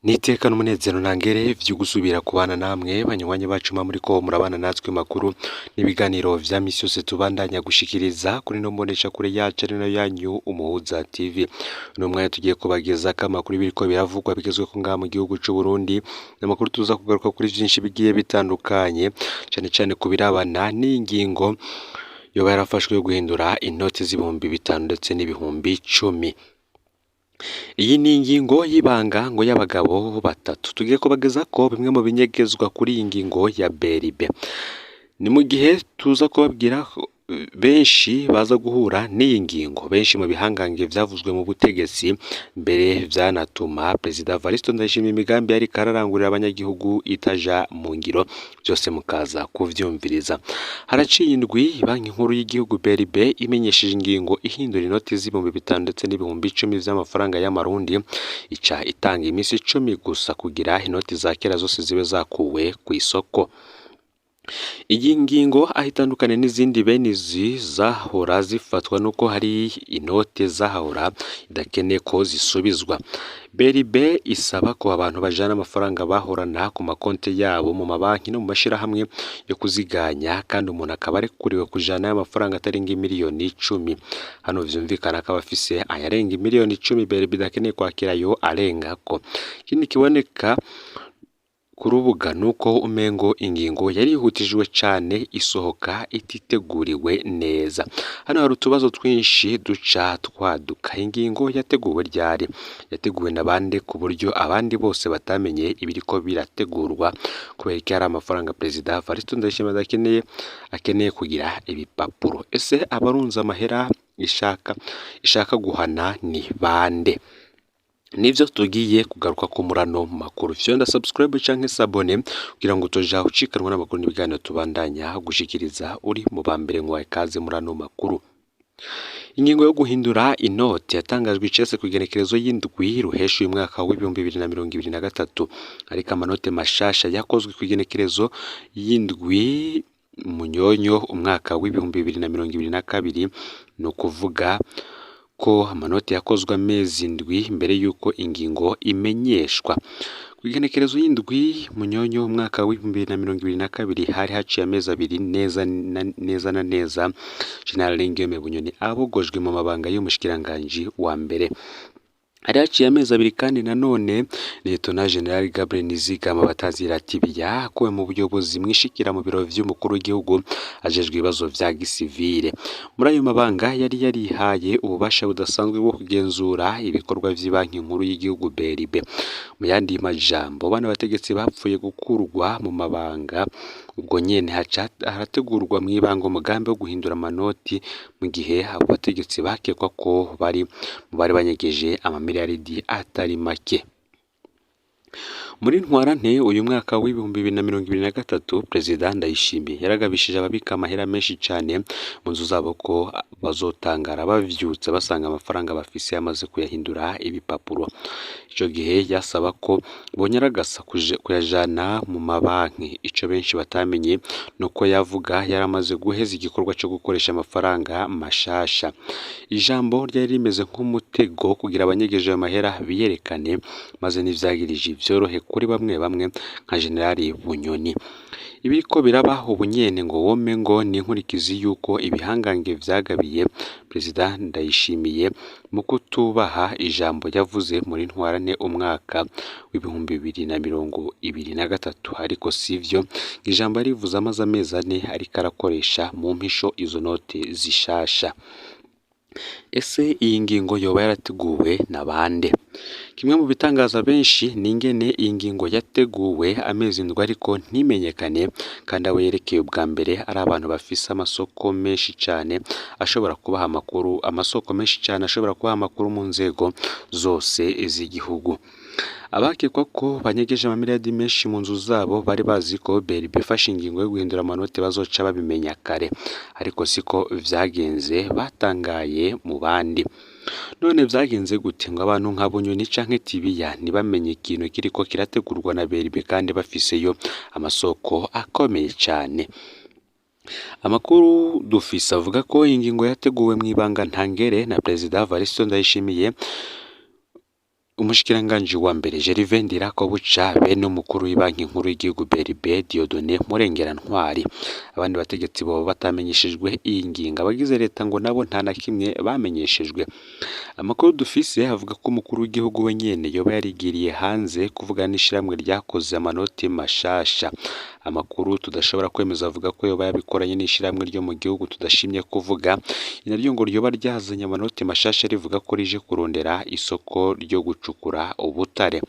N'iteka n'umunezero ntangere vyo gusubira kubana namwe banywanyi bacu muba muriko murabana natwe makuru n'ibiganiro vya misi yose tubandanya gushikiriza kuri ino mboneshakure yacu ari nayo yanyu Umuhuza TV. Uno mwanya tugiye kubagezako amakuru biriko biravugwa bigezweko ngaha mu gihugu c'Uburundi, n'amakuru tuza kugaruka kuri vyinshi bigiye bitandukanye, cane cane ku birabana n'ingingo yoba yarafashwe yo guhindura inoti z'ibihumbi 5 ndetse n'ibihumbi 10. Iyi ni ingingo y'ibanga ngo y'abagabo batatu. Tugiye kubagezako bimwe mu binyegezwa kuri iyi ngingo ya BRB. Ni mu gihe tuza kubabwira benshi baza guhura n'iyi ngingo, benshi mu bihangange vyavuzwe mu butegetsi, mbere vyanatuma Perezida Evariste Ndayishimiye imigambi yariko ararangurira abanyagihugu itaja mu ngiro, vyose mukaza kuvyumviriza. Haraciye indwi Banki Nkuru y'igihugu BRB imenyesheje ingingo ihindura inoti z'ibihumbi 5 ndetse n'ibihumbi 10 vy'amafaranga y'amarundi, ica itanga imisi 10 gusa kugira inoti za kera zose zibe zakuwe kw'isoko. Iyi ngingo aho itandukaniye n'izindi bene izi zahora zifatwa nuko hari inote zahahora idakeneye ko zisubizwa. BRB isaba ko abantu bajana amafaranga bahorana ku makonti yabo mu mabanki no mu mashirahamwe yo kuziganya, kandi umuntu akaba arekuriwe kujanayo amafaranga atarenga imiliyoni 10. Hano vyumvikana ko abafise ayarenga imiliyoni 10 BRB idakeneye kwakira ayo arengako. Ikindi kiboneka ku rubuga nuko umengo ingingo yarihutijwe cane isohoka ititeguriwe neza. Hano hari utubazo twinshi duca twaduka. Ingingo yateguwe ryari? Yateguwe na bande ku buryo abandi bose batamenye ibiriko birategurwa? Kubera iki hari amafaranga Perezida Evariste Ndayishimiye adakeneye, akeneye kugira ibipapuro? Ese abarunze amahera ishaka guhana ni bande? Nivyo tugiye kugaruka ko murano makuru. Fyonda subscribe canke s'abonner kugira ngo utoja ucikanwa n'amakuru n'ibiganiro tubandanya gushikiriza, uri mu ba mbere ngo ikaze murano makuru. Ingingo yo guhindura inoti yatangajwe icese kw'igenekerezo y'indwi ruhesha uyu mwaka w'2023, ariko amanote mashasha yakozwe kw'igenekerezo y'indwi Munyonyo umwaka w'2022, ni ukuvuga ko amanoti yakozwe amezi 7 mbere y'uko ingingo imenyeshwa. Kw'igenekerezo y'indwi Munyonyo umwaka w'2022 hari haciye amezi 2 neza neza na neza General Guillaume Bunyoni abogojwe mu mabanga y'umushikiranganji wa mbere. Hari haciye amezi 2 kandi nanone Lieutenant General Gabriel Nizigama batazira Tibiya akuwe mu buyobozi mwishikira mu biro vy'umukuru w'igihugu ajejwe ibibazo vya gisivile. Muri ayo mabanga yari yarihaye ububasha budasanzwe bwo kugenzura ibikorwa vy'ibanki nkuru y'igihugu BRB. Mu yandi majambo, bano bategetsi bapfuye gukurwa mu mabanga ubwo nyene haca harategurwa mw'ibanga umugambi wo guhindura amanoti, mu gihe abo bategetsi bakekwa ko bari mu bari banyegeje amamiliyaridi atari make. Muri ntwarante uyu mwaka w'2023, Perezida Ndayishimiye yaragabishije ababika amahera menshi cane mu nzu zabo ko bazotangara bavyutse basanga amafaranga bafise yamaze kuyahindura ibipapuro. Ico gihe yasaba ko bonyaragasa kuyajana mu mabanki. Ico benshi batamenye nuko yavuga yaramaze guheza igikorwa co gukoresha amafaranga mashasha. Ijambo ryari rimeze nk'umutego kugira abanyegeje ayo mahera biyerekane, maze n'ivyagirije vyorohe kuri bamwe bamwe nka General Bunyoni. Ibiriko biraba ubu nyene ngo womengo ni inkurikizi y'uko ibihangange vyagabiye Perezida Ndayishimiye mu kutubaha ijambo yavuze muri ntwarante umwaka w'2023, ariko sivyo, ijambo yarivuze amaze amezi 4 ariko arakoresha mu mpisho izo note zishasha. Ese iyi ngingo yoba yarateguwe na bande? Kimwe mu bitangaza benshi ni ingene iyi ngingo yateguwe amezi 7 ariko ntimenyekane, kandi abo yerekeye ubwa mbere ari abantu bafise amasoko menshi cane ashobora kubaha amakuru, amasoko menshi cane ashobora kubaha amakuru mu nzego zose z'igihugu. Abakekwa ko banyegeje amamiliyaridi menshi mu nzu zabo bari bazi ko BRB ifashe ingingo yo guhindura amanote bazoca babimenya kare, ariko siko vyagenze, batangaye mu bandi. None vyagenze gute ngo abantu nka Bunyoni canke Tibiya ntibamenye ikintu kiriko kirategurwa na BRB kandi bafiseyo amasoko akomeye cane? Amakuru dufise avuga ko ingingo yateguwe mw'ibanga ntangere na Perezida Evariste Ndayishimiye. Umushikiranganji wa mbere Gervais Ndirakobuca be n'umukuru w'ibanki nkuru y'igihugu BRB Dieudonné Murengerantwari. Abandi bategetsi boba batamenyeshejwe iyi ngingo, abagize leta ngo nabo nta na kimwe bamenyeshejwe. Amakuru dufise avuga ko umukuru w'igihugu we nyene yoba yarigiriye hanze kuvugana n'ishirahamwe ryakoze amanoti mashasha. Amakuru tudashobora kwemeza avuga ko yoba yabikoranye n'ishirahamwe ryo mu gihugu tudashimye kuvuga, naryo ngo ryoba ryazanye amanoti mashasha rivuga ko rije kurondera isoko ryo gucukura ubutare.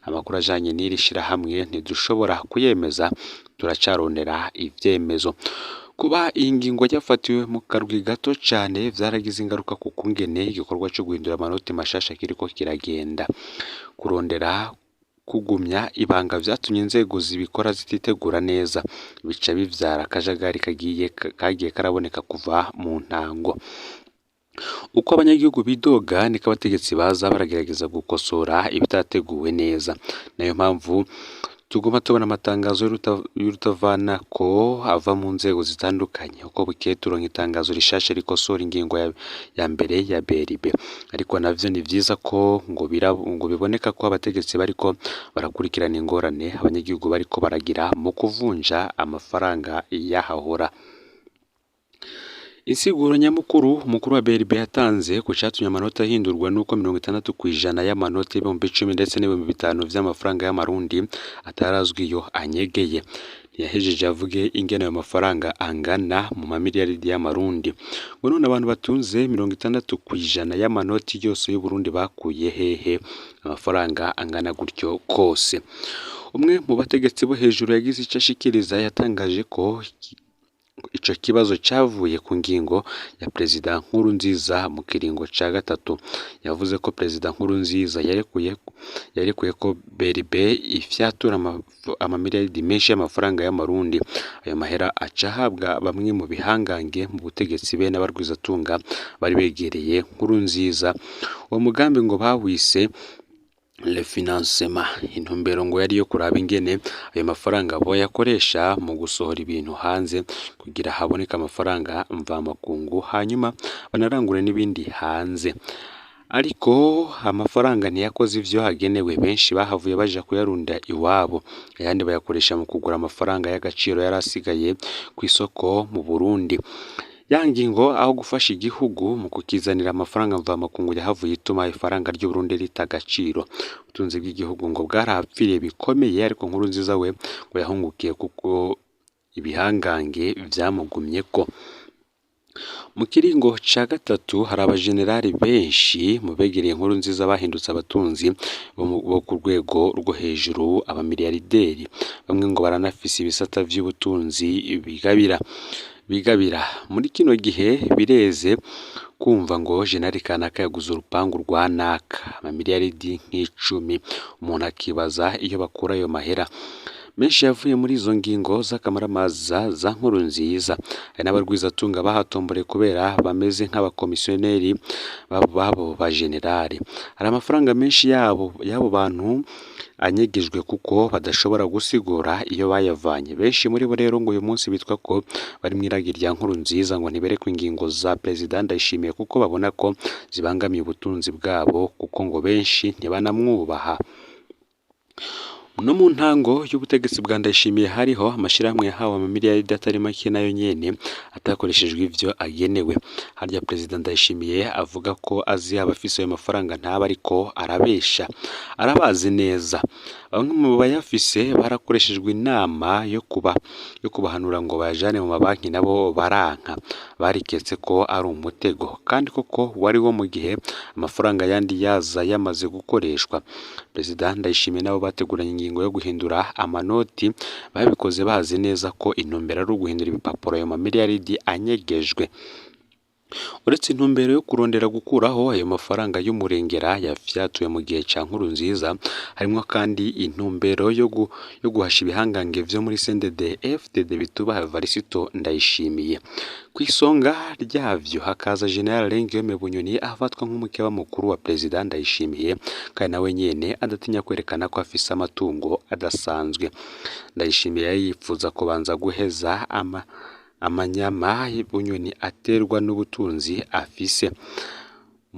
Amakuru ajanye n'iri shirahamwe ntidushobora kuyemeza, turacarondera ivyemezo. Kuba iyi ngingo yafatiwe mu karwi gato cane vyaragize ingaruka ku kungene igikorwa co guhindura amanoti mashasha kiriko kiragenda. Kurondera kugumya ibanga vyatumye inzego zibikora zititegura neza, bica bivyara akajagari kagiye karaboneka kuva mu ntango. Uko abanyagihugu bidoga niko abategetsi baza baragerageza gukosora ibitateguwe neza. Nayo mpamvu tuguma tubona amatangazo y'urutavanako ava mu nzego zitandukanye. Uko bukeye turonka itangazo rishasha rikosora ingingo ya mbere ya BRB. Ariko navyo ni vyiza ko ngo biboneka ko abategetsi bariko barakurikirana ingorane abanyagihugu bariko baragira mu kuvunja amafaranga yahahora. Insiguro nyamukuru umukuru wa BRB yatanze ku catumye amanota ahindurwa nuko 60% y'amanoti 10,000 ndetse n'5,000 vy'amafaranga y'amarundi atarazwi iyo anyegeye. Ntiyahejeje avuge ingene ayo mafaranga angana mu mamiliyaridi y'amarundi. Ngo none abantu batunze 60% y'amanoti yose y'Uburundi bakuye hehe amafaranga angana gutyo kose? Umwe mu bategetsi bo hejuru yagize ico ashikiriza yatangaje ko ico kibazo cavuye ku ngingo ya Perezida Nkurunziza mu kiringo ca gatatu. Yavuze ko Perezida Nkurunziza yarekuye ko BRB ifyatura amamiliyaridi menshi y'amafaranga y'amarundi. Ayo mahera aca ahabwa bamwe mu bihangange mu butegetsi be n'abarwizatunga bari begereye Nkurunziza. Uwo mugambi ngo bawise le financement. Intumbero ngo yari yo kuraba ingene ayo mafaranga boyakoresha mu gusohora ibintu hanze kugira haboneke amafaranga mvamakungu, hanyuma banarangure n'ibindi hanze. Ariko amafaranga ntiyakoze ivyo agenewe, benshi bahavuye baja kuyarunda iwabo, ayandi bayakoresha mu kugura amafaranga y'agaciro yari asigaye kw'isoko mu Burundi. Ya ngingo aho gufasha igihugu mu kukizanira amafaranga mvamakungu yahavuye ituma ifaranga ry'Uburundi rita agaciro. Ubutunzi bw'igihugu ngo bwarahapfiriye bikomeye, ariko Nkurunziza we ngo yahungukiye kuko ibihangange vyamugumyeko. Mu kiringo ca gatatu hari abajenerali benshi mu begereye Nkurunziza bahindutse abatunzi bo ku rwego rwo hejuru, abamiliyarderi. Bamwe ngo baranafise ibisata vy'ubutunzi bigabira. Muri kino gihe bireze kumva ngo Jenerali kanaka yaguze urupangu rwa naka amamiliyaridi nk'icumi, umuntu akibaza iyo bakura ayo mahera. Menshi yavuye muri izo ngingo z'akamaramaza za Nkurunziza. Hari n'abarwizatunga bahatomboreye kubera bameze nk'abakomisiyoneri b'abo bajenerali. Hari amafaranga menshi y'abo bantu anyegejwe kuko badashobora gusigura iyo bayavanye. Benshi muri bo rero ngo uyu munsi bitwa ko bari mw'iragi rya Nkurunziza, ngo ntiberekwe ingingo za Perezida Ndayishimiye kuko babona ko zibangamiye ubutunzi bwabo, kuko ngo benshi ntibanamwubaha. No mu ntango y'ubutegetsi bwa Ndayishimiye hariho amashirahamwe yahawe amamiliyaridi atari make nayo nyene atakoreshejwe ivyo agenewe. Harya Perezida Ndayishimiye avuga ko azi abafise ayo mafaranga ntaba ariko arabesha, arabazi neza. Bamwe mu bayafise barakoreshejwe inama yo kubahanura ngo bayajane mu mabanki, nabo baranka. Bariketse ko ari umutego, kandi koko wari wo mu gihe amafaranga yandi yaza yamaze gukoreshwa. Perezida Ndayishimiye nabo bateguranye ingingo yo guhindura amanoti, babikoze bazi neza ko intumbero ari uguhindura ibipapuro ayo mamiliyaridi anyegejwe. Uretse intumbero yo kurondera gukuraho ayo mafaranga y'umurengera yafyatuwe mu gihe ca Nkurunziza, harimwo kandi intumbero yo guhasha ibihangange vyo muri CNDD FDD bitubaha Varisito Ndayishimiye. Kw'isonga ryavyo hakaza General Guillaume Bunyoni afatwa nk'umukeba mukuru wa Perezida Ndayishimiye, kandi nawe nyene adatinya kwerekana ko afise amatungo adasanzwe. Ndayishimiye yari yipfuza kubanza guheza amanyama Bunyoni aterwa n'ubutunzi afise.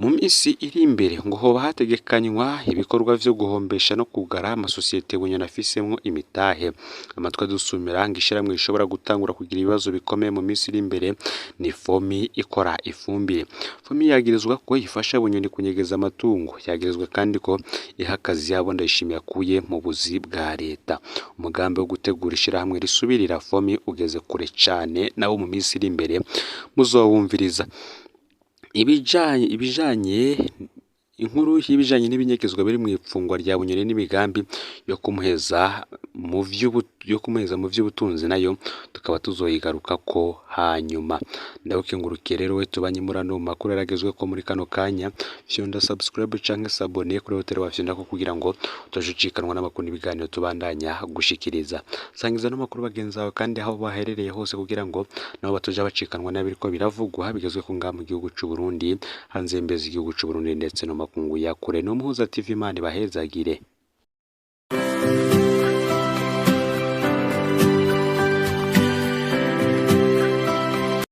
Mu minsi iri imbere ngo hoba hategekanywa ibikorwa vyo guhombesha no kugara amasosiyete Bunyoni afisemwo imitahe. Amatwi adusumira ngo ishirahamwe rishobora gutangura kugira ibibazo bikomeye mu minsi iri imbere ni Fomi ikora ifumbire. Fomi yagirizwa ko ifasha Bunyoni kunyegeza amatungo, yagirizwa kandi ko iha akazi abo Ndayishimiye akuye mu buzi bwa leta. Umugambi wo gutegura ishirahamwe risubirira Fomi ugeze kure cane, nawo mu minsi iri imbere muzowumviriza. Ibijanye inkuru y'ibijanye n'ibinyegezwa biri mw'ipfungwa rya Bunyoni n'imigambi yo kumuheza mu vy'ubutunzi nayo tukaba tuzoyigarukako hanyuma. Ndagukengurukiye rero we tubanye muri ano makuru yaragezweko muri kano kanya, fyonda subscribe canke s'abonner kuri hoteli wafyondako kugira ngo utajucikanwa n'amakuru n'ibiganiro tubandanya gushikiriza. Sangiza ano makuru bagenzi bawe kandi aho baherereye hose kugira ngo nabo batoja bacikanwa n'ibiriko biravugwa bigezweko ngaha mu gihugu c'u Burundi, hanze y'imbibe z'igihugu c'u Burundi ndetse no mu makungu ya kure. No Muhuza TV, Imana ibahezagire.